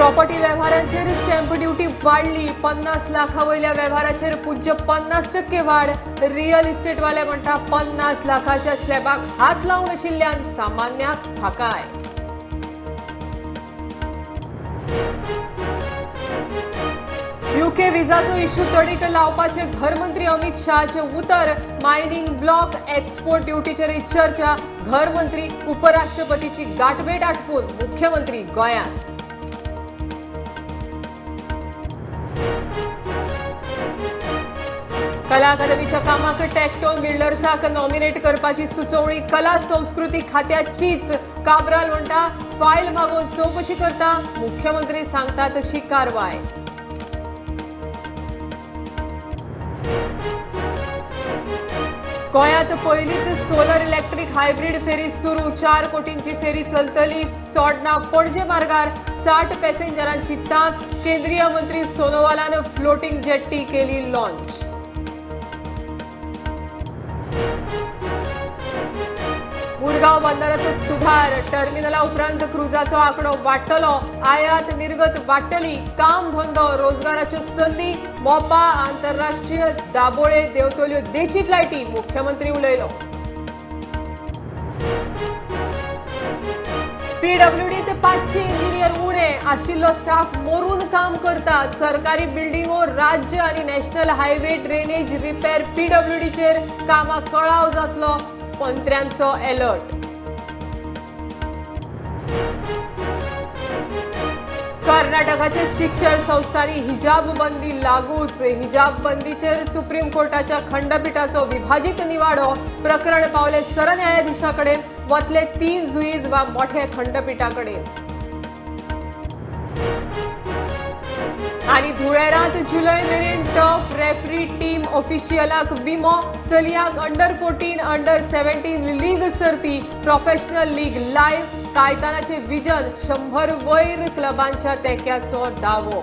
Property वेव्हारांचेर stamp duty वाडली. 50 लाखा वयल्या वेव्हाराचेर पुज्य 50% वाड. रियल इस्टेटवाले म्हणटा 50 लाखाच्या स्लॅबाक हात लावून आशिल्ल्यान सामान्याक थाकाय. युके विजाचो इश्यू तडीक लावपाचे घरमंत्री अमित शहाचे उतर. मायनिंग ब्लॉक एक्सपोर्ट ड्युटीचेरय चर्चा. घरमंत्री उपराष्ट्रपतीची गाठभेट आटपून मुख्यमंत्री गोंयांत. कला अकादमीच्या कामाक टॅक्टोन बिल्डर्साक नॉमिनेट करपाची सुचोवणी कला संस्कृती खात्याचीच. काब्राल म्हणटा फायल मागोवन चवकशी करता. मुख्यमंत्री सांगता तशी कारवाय. गोंयांत पयलीच सोलर इलेक्ट्रीक हायब्रीड फेरी सुरू. 4 कोटींची फेरी चलतली. चोडणा पणजे मार्गार 60 पॅसेंजरांची तांक. केंद्रीय मंत्री सोनोवालान फ्लोटिंग जेट्टी केली लॉन्च. मुरगांव बंदराचो सुधार. टर्मिनला उपरांत क्रुजाचो आंकडो वाडटलो. आयात निर्गत वाडटली. काम धंदो रोजगाराच्यो संदी. मोपा आंतरराष्ट्रीय दाबोळे देंवतल्यो देशी फ्लायटी. मुख्यमंत्री उलयलो. पीडब्ल्यूडीत 500 इंजिनियर उणे. आशिल्लो स्टाफ मोरून काम करता. सरकारी बिल्डिंगो राज्य आनी नॅशनल हायवे ड्रेनेज रिपेर पीडब्ल्यूडीचेर कामाक कळाव जातलो. मंत्र्यांचो अलर्ट. कर्नाटकाच्या शिक्षण संस्थांनी हिजाब बंदी लागूच. हिजाब बंदीचेर सुप्रीम कोर्टाच्या खंडपीठाचो विभाजीत निवाडो. प्रकरण पावले सरन्यायाधीशा कडेन. वतले 3 जुईज वा मोठ्या खंडपीठा कडेन. आनी धुळेरांत जुलय मेरेन टॉप रेफरी टीम ऑफिशियलाक विमो. चलयांक अंडर 14 अंडर 17 लीग सर्ती. Professional league live. कायतानाचे विजन 100 वयर क्लबांच्या तेक्याचो दावो.